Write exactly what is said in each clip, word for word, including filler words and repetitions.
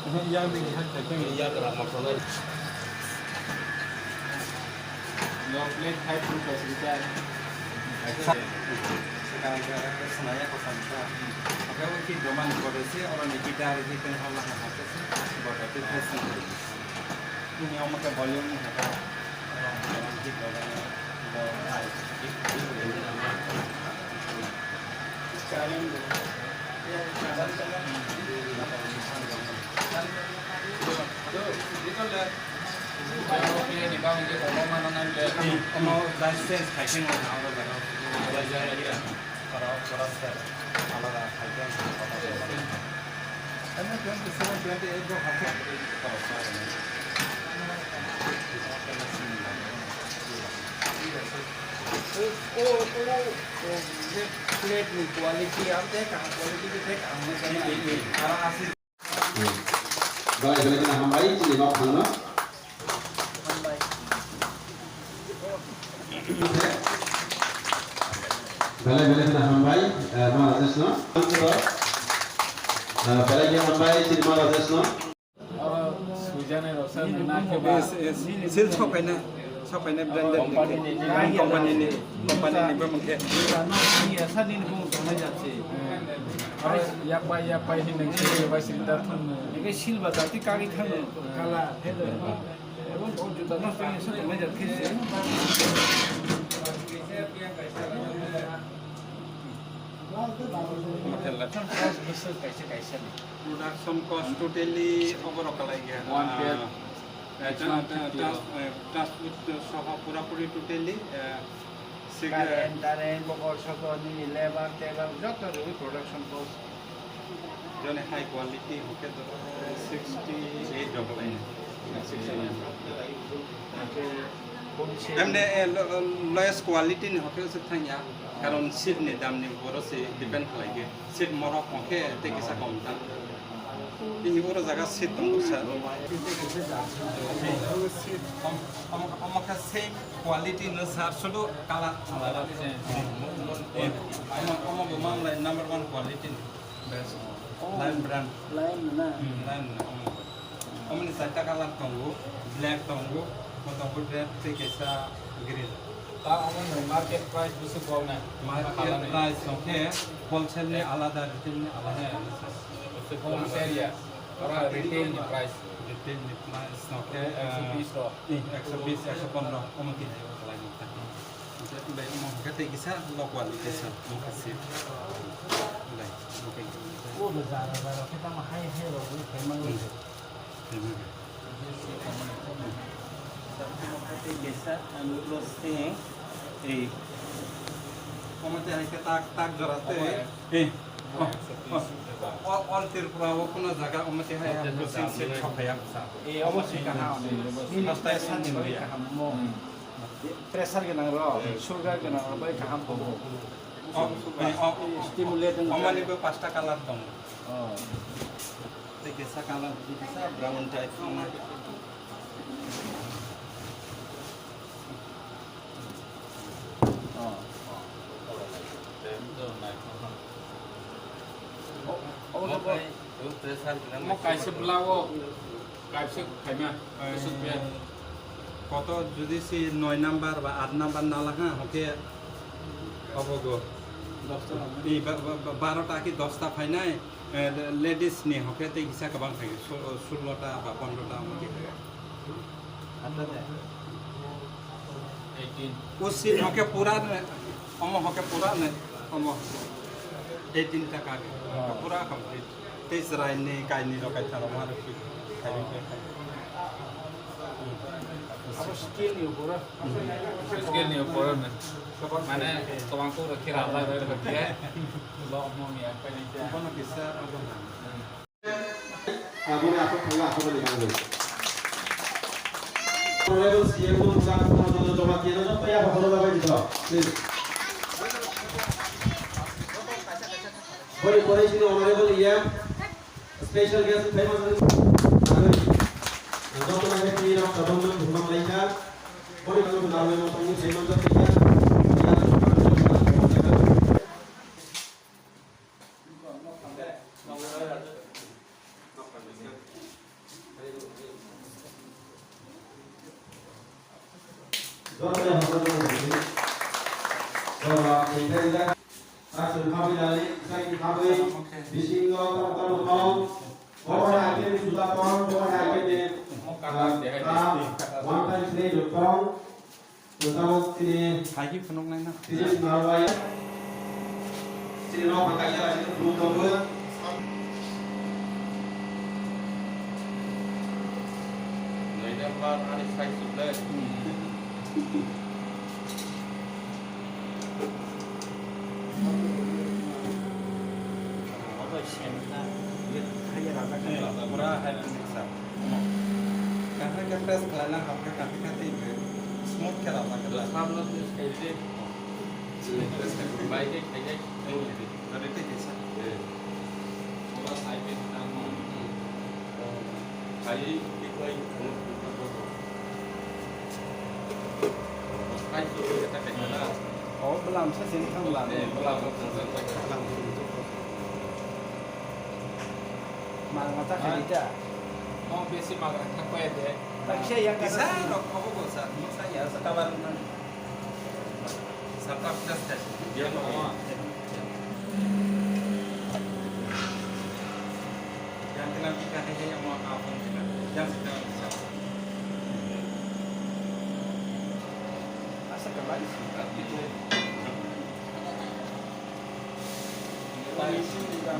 Yang ni hai hai yang ya kara masalai. Your plate five rupees, sir. Sekarang ke senaya ko sansa. Oke, oke, doman kode se, orang ni kita hari kita Allah na hake se, bodoh tu. Ini omo ke volume ni hake. Plate ni quality, ang tei kaham quality khe tei kaham nukjaknai. Belai belai kheno hambai, chini nok thangno. Belai belai kheno hambai, eh, Maharaj no. Eh, belai kheno hambai, chini Maharaj no. Oro swijani rok sa nang na khe ba. Yes, yes. Sil sokaina, sokaina branded company ni, company ni, company ni bumung khe. Asa nini bumung tongnai jat se. Aro yak bai, yak bai hin nang se bai sini da thun. Eke sil ba jati kari thang kala. Ebo o juta no tongnai sa tongnai jat khe se. Kaisa, kaisa ni. Production cost totally oborok kalai kha. One pair. Ah, eh, it's tra-, one fifty. Trans-, eh, transport soho pura puri totally, eh, sig-, eh, current, current, bokol sokol, nini labour, tabour, joto rwi production cost. Joni high quality hwnkhe sixty eight rok lai. Emne, eh, lo-, lowest quality ni hwnkhe se thangya, karon seat ni dam ni boro se depend khlai khe. Seat morok hwnkhe tei kisa kom ta. Tini oro jaga seat tongo sir. Om-, om-, omo khe same quality no sir, sudu colour alada. Eh, omo, omo bo manglai number one quality ni. Best. Oh. Lime brand. Lime na? Hmm, lime na, hmm. Omoni chaita colour tongo, black tongo, bo tongo red tei kaisa green. Ta omoni market price bwswk kok na? Market price hwnkhe wholesale ni alada, retail ni alada. Wholesale ya. Ora retail ni price. Retail ni price hwnkhe, ekso bis rok. Eh, ekso bis, ekso pondro, omo tini. Bai, omo hwnkhe tei kisa local ni kaisa, omo kha seat. Bai, omo khe. O, jara, jara, khe tamo hai, hai rok ni phaimani. Hmm. Phaimani. Omo khe tei kisa, ang plus tei, ei. Omo tei hai khe tak, tak jora tei. Eh. Oh, oh. All, all Tripura o kuno jaga omo tei hai, plus seat sophaiya bwsa. Eh, omo se kaham. Nini phaisa ni bagwi kaham mo. Hmm. Pressure gwnang rok, sugar gwnang rok bai kaham tongo. Oh, eh, oh, oh. Stimulate wngwi omoni bo pasta colour tongo. Oh. Tei kisa colour, kisa brown type tongo. Oh. Oh, oh, oh. Mo kaisa bwla o. Kaisa khaima, kaisa pia. Koto jodi si noi number ba aat number nala ha, hoke obo go. Dosta. Ni ba, ba, ba, barota ki dosta phainai, eh, ladies ni hoke tei kisa kwbang phai, so-, sullo ta ba pondro ta hoke. Atta de. Eighteen. O seat hoke pura ne, omo hoke pura ne, omo. Eighteen taka ke. Oh. Pura complete. Tei chwraini kainwi rok kaitha rok ma rwkhi. Khairokhe khai. Abo scale ni upor. Scale ni upor ne. Mane kwbang kuk rwkhe rajak rwkhe. Lo mo ni apai ni. Bono kisa abo na. Aboni aswk thangwi aswk ni bagwi. Honorable C M no bwsa Samajono Jamatia no joto yapha phano jabai di to. Please. Boni pore chini Honorable E M, special guest phai ma thangwi. Joto nai tini rok kabang no bumang laika. Boni bagwi narwai no thangwi phai ma jabai ya. Joto ni hamjakmung simi. Joto ni hamjakmung. Aswk khabwi nai, sai khabwi, bisingo tamo tamo thong. Bobo hai khe ni juda thong, bobo hai khe ni, ah, ah, one time three rok thong. Juda o tini, hai khe phunuk nai na. Tini sinarwai. Tini nok kaisa kaisa phunuk tongo. Nai number ani sai sublai. Kaham khe press khlaina hamkha, kaham khe tei smooth khe rwjak khe. Sabno press khaidi. Press khaidi. Bai khe khaidi. Ready khaisa. Oba side khe tamo. Khai, khai, khai, khai, khai, khai, khai, khai. Oh, bwlam sa sini thang bwlam. Eh, bwlam sa sini thang bwlam. Mal mata khai ta. Oh, besi mal kha koi de. Kisa rok khobo bo sa, mo sa ya sa kabar na. Sabta plus test. Yang mana? Yang kena kita ni yang mau apa kita? Yang kita bisa. Asa kembali sih.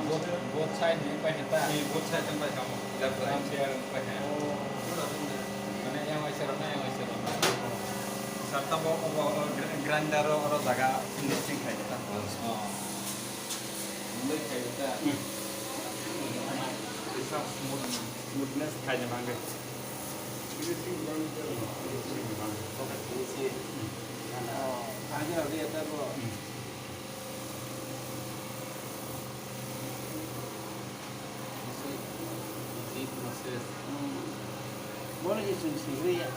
Both, both side ni pai heta. Ni both side ni pai kamu. Left right. Pai ha. Mane yang waisa rok na, yang waisa rok na. Sarta bo, bo, bo, gr-, grinder ro, ro jaga finishing khai ta. Oh. Mudai khai ta. Hmm. Isa smooth, smoothness khai ni mangge. Finishing. Oh, ani agi eta bo. Hmm. Bono je chwng swi rwya.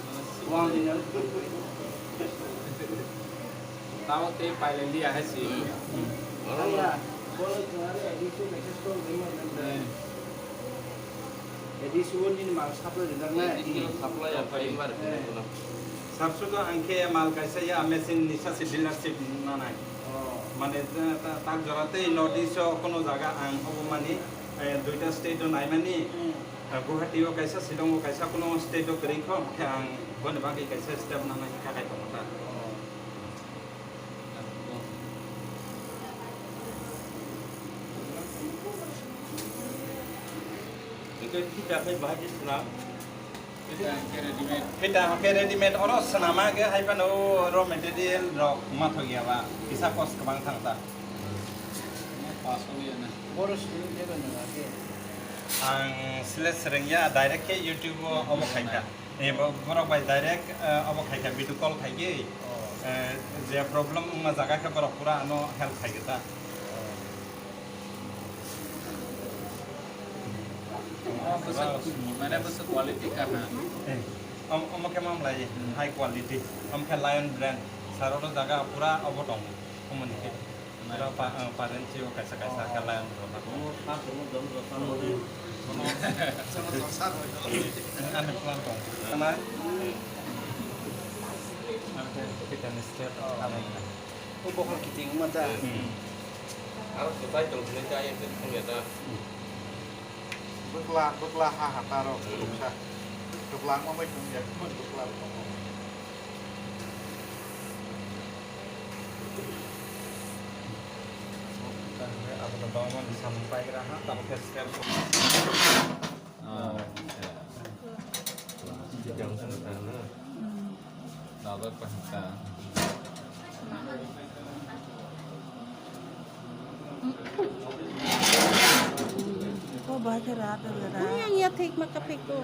Wng di nang. Tamo tei pailai liya hai si. Aya, bono chwng are adi chwng kaisa store rwma nang da. Adi suwon nini mal supply rijak na. Adi supply ya paimar. Sabsudo ang khe mal kaisa ya machine ni sasi dealership nanai. Oh. Mane, eh, ta-, tak jora tei North East o kono jaga ang obo mani, eh, duita state o naimani, hmm, eh, Guwahati o kaisa, Shillong o kaisa, kono state o kwrwi kho, khe ang boni bagwi kaisa step nanai kha khai tongo ta. Oh. Hwnkhe phita khai bahai khe swnam. Phita hwnkhe readymade. Phita hwnkhe readymade, oro swnama khe hai phano o raw material rok mathok ya ba, kisa cost kwbang thang ta. Paso ya na. Boro swnam khe ba nang khe. Ang sle swrwng ya, direct khe YouTube o obo khai kha. Eh, bo-, borok bai direct, eh, obo khai kha, video call khai khe, oh, eh, je problem wngma jaga khe borok pura ano help khai khe ta. Oh. Mane bwswk quality kaham. Eh, om-, omo khe mam lai, hmm, high quality. Om khe Lion brand. Saro jaga pura obo tongo. Omoni khe. Oro pa-, ah, parent chibo kaisa kaisa khe lion rwna. Ani plan tong. Kana? Ani khe kita ni step. O bokhol kiting ma da. Hmm. Aro kwtai tong sini kaya itu tong ya da. Hmm. Bwkla, bwkla ha hata rok, hmm, bwkla. Bwkla ma bai tong ya, bwkla rok. Abono bangmani samung paigra ha, tabuk khe sel. Ah, ya. Jang sana. Tabuk paham ka. Ko bahai khe rat rat. Yang ya thik ma ka phik ko.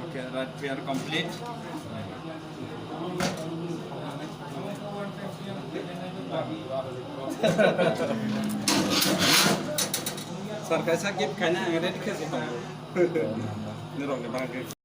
Okay, right, we are complete. Sir, kaisa gift khaina ang ready khe si tongo. Nirok ni bagwi.